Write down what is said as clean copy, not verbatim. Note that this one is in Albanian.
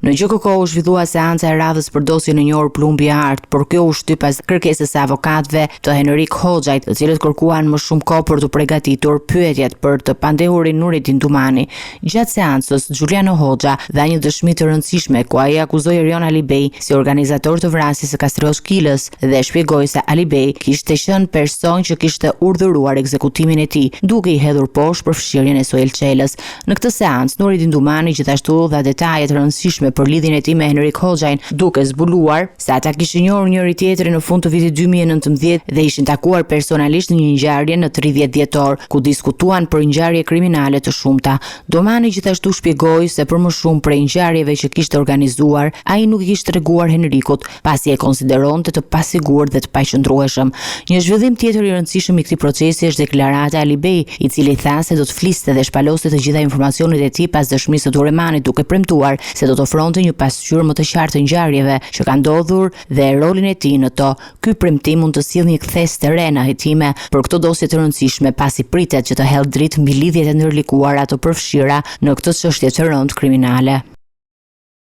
Në GJKKO u zhvillua seanca e radhës për dosjen e njohur Plumbi i Artë, por kjo u shty pas kërkesës së avokatëve të Henrik Hoxhajt, të cilët kërkuan më shumë kohë për të pregatitur pyetjet për të pandehurin Nuredin Dumani. Gjatë seancës, Xhuliano Hoxha dha një dëshmi të rëndësishme ku ai akuzoi Erion Alibej si organizator të vrasjes së Kastriot Kilës dhe shpjegoi se Alibej kishte qenë person që kishte urdhëruar ekzekutimin e tij, duke i hedhur poshtë përfshirjen e Suel Çelës. Në këtë seancë, Nuredin Dumani gjithashtu dha detaje të rëndësishme për lidhjen e tij me Henrik Hoxhajn, duke zbuluar se ata kishin njohur njëri-tjetrin në fund të vitit 2019 dhe ishin takuar personalisht në një ngjarje në 30 dhjetor, ku diskutuan për ngjarje kriminale të shumta. Dumani gjithashtu shpjegoi se për më shumë prej ngjarjeve që kishte organizuar, ai nuk i kishte treguar Henrikut, pasi e konsideronte të pasigurt dhe të paqëndrueshëm. Një zhvillim tjetër i rëndësishëm i këtij procesi është deklarata e Alibej, i cili tha se do të fliste dhe shpaloste të gjitha informacionet e tij pas dëshmisë së Dumanit, duke premtuar se do të ofronte një pasqyrë më të qartë të ngjarjeve që kanë ndodhur dhe rolin e tij në to. Ky premtim mund të sjellë një kthesë të re në hetime për këtë dosje të rëndësishme, pasi pritet që të hedhë dritë mbi lidhjet e ndërlikuara të përfshira në këtë çështje të rëndë kriminale.